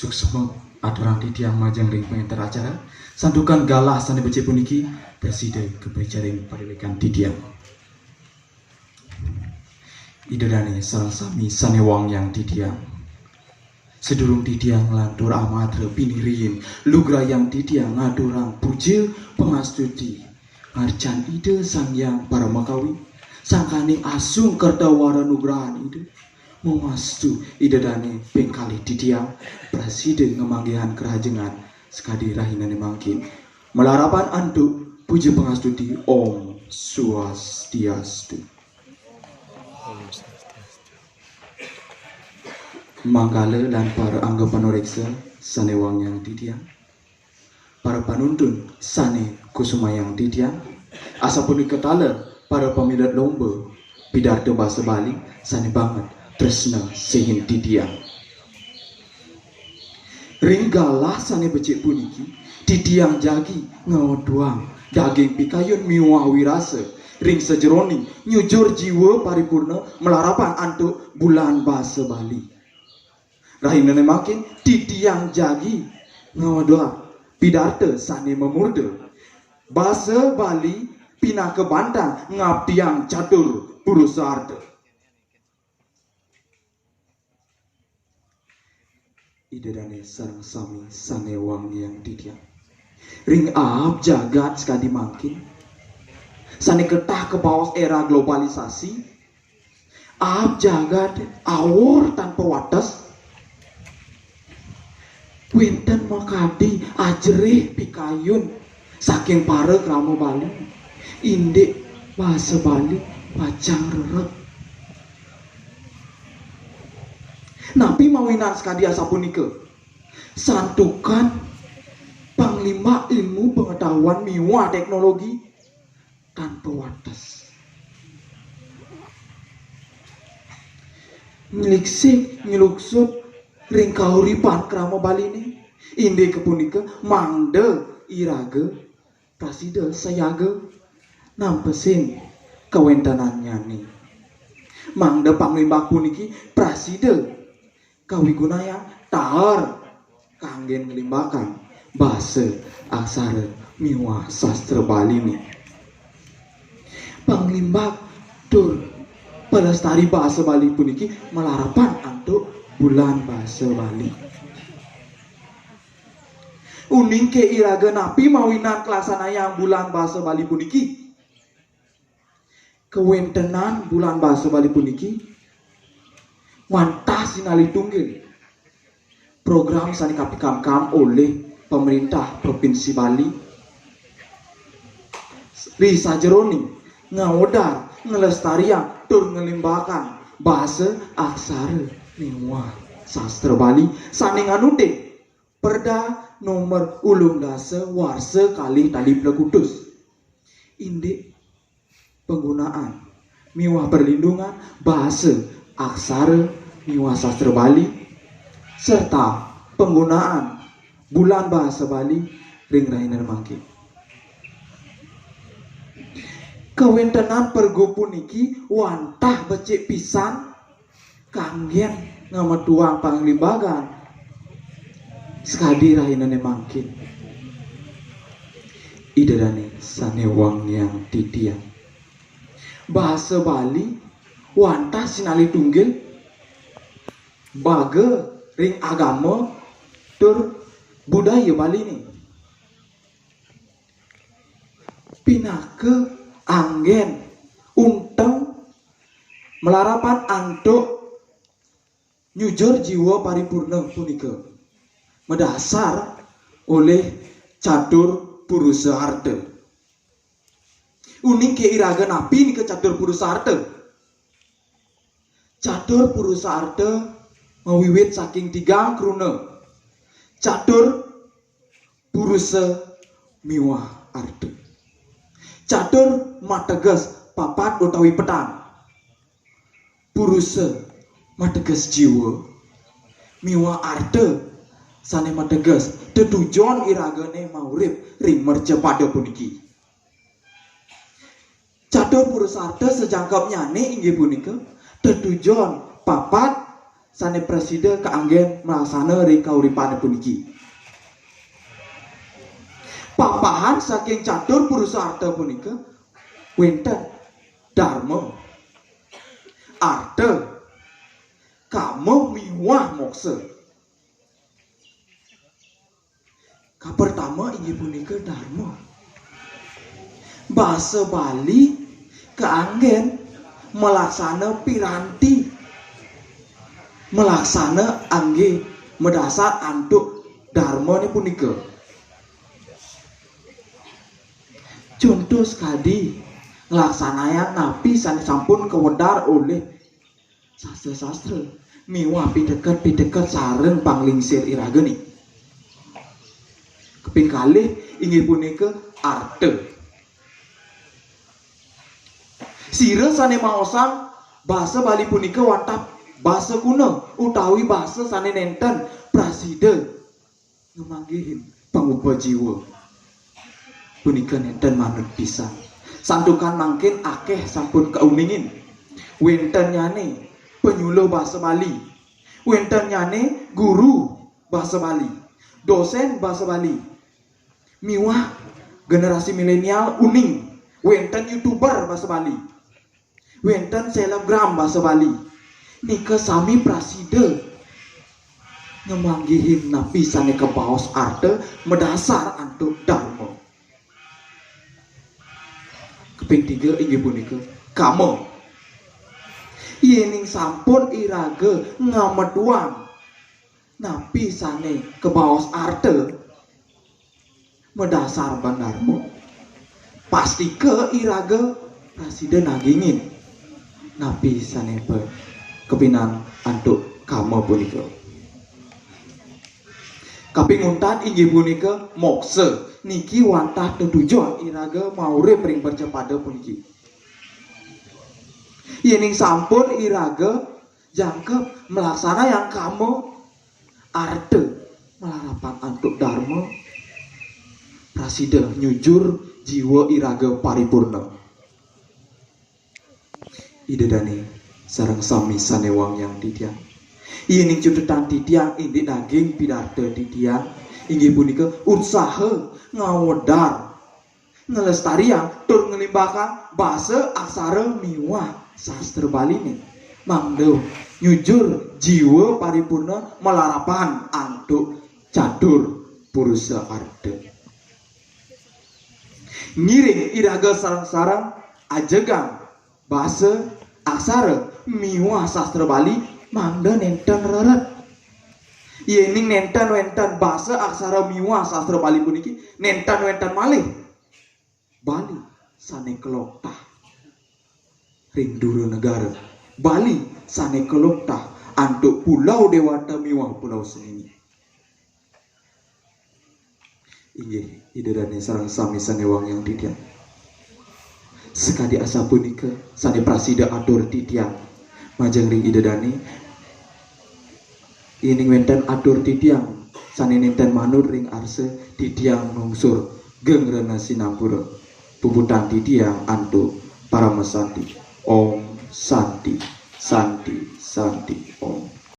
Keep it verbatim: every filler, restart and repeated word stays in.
Suksma aturang titiang majeng ring pangenter acara. Santukan galah sane becik puniki, prasida kapricaling padewekan titiang. Ida dane sareng sami sane wangiang titiang. Sadurung titiang nglantur amatra pinirin, lugrayang titiang ngaturang puja pangastuti ngarcan Ida Sang Hyang Paramakawi, sangkaning asung kerta wara nugrahan Ida. Mamastu Ida dane ping kalih titiang prasida ngamanggihan karahajengan sakadi rahinane mangkin. Malarapan antuk puja pangastuti, Om Swastiastu. Manggala lan para angga panoreksa sane wangiang titiang. Para panuntun sane kusumayang titiang, asapunika taler para pamilet lomba pidarta basa Bali sane banget tresna sihin titiang. Ring galah sane becik puniki, titiang jagi ngawetuang daging pikayun miwah wirasa ring sajeroning nyujur jiwa paripurna malarapan antuk Bulan Basa Bali. Rahinane mangkin titiang jagi ngawetuang pidarta sane mamurda Basa Bali pinaka bantang ngabdiang catur purusa arta. Ida dane sareng sami sane wangiang titiang. Ring aab jagat sakadi mangkin, sane ketah kabaos era globalisasi, aab jagat awor tanpa wates, wenten makadi ajerih pikayun saking para krama Bali, indik basa Bali pacang rerep. Napi mawinan sakadi asapunika? Santukan panglimbak ilmu pengetahuan miwah teknologi tanpa wates. Nyliksik nyluksut ring kauripan krama Baline, indik punika mangda iraga prasida sayaga nampesin kawentenannyane. Mangda panglimbak puniki prasida kawigunayang taler kanggen nglimbakang basa, aksara miwah sastra Baline. Panglimbak tur pelestari basa Bali puniki malarapan antuk Bulan Basa Bali. Uning ke iraga napi mawinan kalaksanayang Bulan Basa Bali puniki? Kawentenan Bulan Basa Bali puniki wantah sinalih tunggil program sane kapikamkam olih Pemerintah Provinsi Bali ri sajeroning ngawedar, nglestariang, tur nglimbakang basa, aksara miwah sastra Bali sane nganutin Perda Nomor Ulung Dasa warsa kalih tali plekutus. Indik panggunaan miwah perlindungan basa, aksara miwah sastra Bali, serta panggunaan Bulan Basa Bali ring rahina mangkin. Kawentenan pergub puniki wantah becik pisan kanggen ngametuang panglimbagan sakadi rahinane mangkin. Ida dane sane wangiang titiang. Basa Bali wantah sinalih tunggil baga ring agama tur budaya Baline. Pinaka anggen unteng malarapan antuk nyujur jiwa paripurna punika madasar olih catur purusa arta. Uning ke iraga napi nika catur purusa arta? Catur purusa arta mawiwit saking tigang kruna. Catur purusa miwah arta. Catur mateges papat utawi petang. Purusa mateges jiwa. Miwah arta sane mateges tetujon iragane maurip ring mercapada puniki. Catur purusarta sajangkepnyane inggih punika tetujon papat sané prasida kaanggén malaksana ring kauripané puniki. Papahan saking catur purusa arta punika wénten darma, arta, kama miwah moksa. Kapertama inggih punika darma. Basa Bali kaanggén malaksana piranti, malaksana anggé madasar antuk darmané punika. Conto sakadi nglaksanayang napi sané sampun kawedar olih sastra-sastra miwah piteket-piteket sareng panglingsir iragané. Kaping kalih inggih punika arta. Sira sané maosang basa Bali punika wantah basa kuna utawi basa sané nénten prasida ngamanggihin pangupa jiwa. Punika nénten manut pisan. Santukan mangkin akéh sampun kauningin. Wéntennyané panyuluh basa Bali. Wéntennyané guru basa Bali. Dosén basa Bali. Miwah generasi milenial uning. Wénten YouTuber basa Bali. Wénten selebgram basa Bali. Nika sami prasida ngamanggihin napi sané kabaos arta madasar antuk darma. Kaping tiga inggih punika kama. Yéning sampun iraga ngametuang napi sané kabaos arta madasar ban darma, pastika iraga prasida nagingin napi sané pa-, kapinan antuk kama punika. Kaping untat inggih punika moksa. Niki wantah tetujon iraga maurip ring pancapada puniki. Yéning sampun iraga jangkep malaksanayang kama arta malarapan antuk darma, prasida nyujur jiwa iraga paripurna. Ida dané sareng sami sané wangiang titiang. Yéning cutetang titiang indik daging pidarta titiang, inggih punika utsaha ngawedar nglestariang tur nglimbakang basa aksara miwah sastra Baliné. Mangda nyujur jiwa paripurna malarapan antuk catur purusa arta. Ngiring iraga sareng-sareng ajegang basa aksara miwah sastra Bali mangda nénten rered. Yéning nénten wénten basa aksara miwah sastra Bali puniki, nénten wénten malih Bali sané kaloktah ring dura negara. Bali sané kaloktah antuk Pulau Dewata miwah Pulau Sendini. Inggih, Ida dané sareng sami sané wangiang titiang. Sakadi asapunika sané prasida atur titiang majeng ring Ida dané. Yéning wénten atur titiang sané nénten manut ring arsa, titiang nglungsur geng rena sinampura. Puputang titiang antuk paramasanti. Om Santi, Santi, Santi, Om.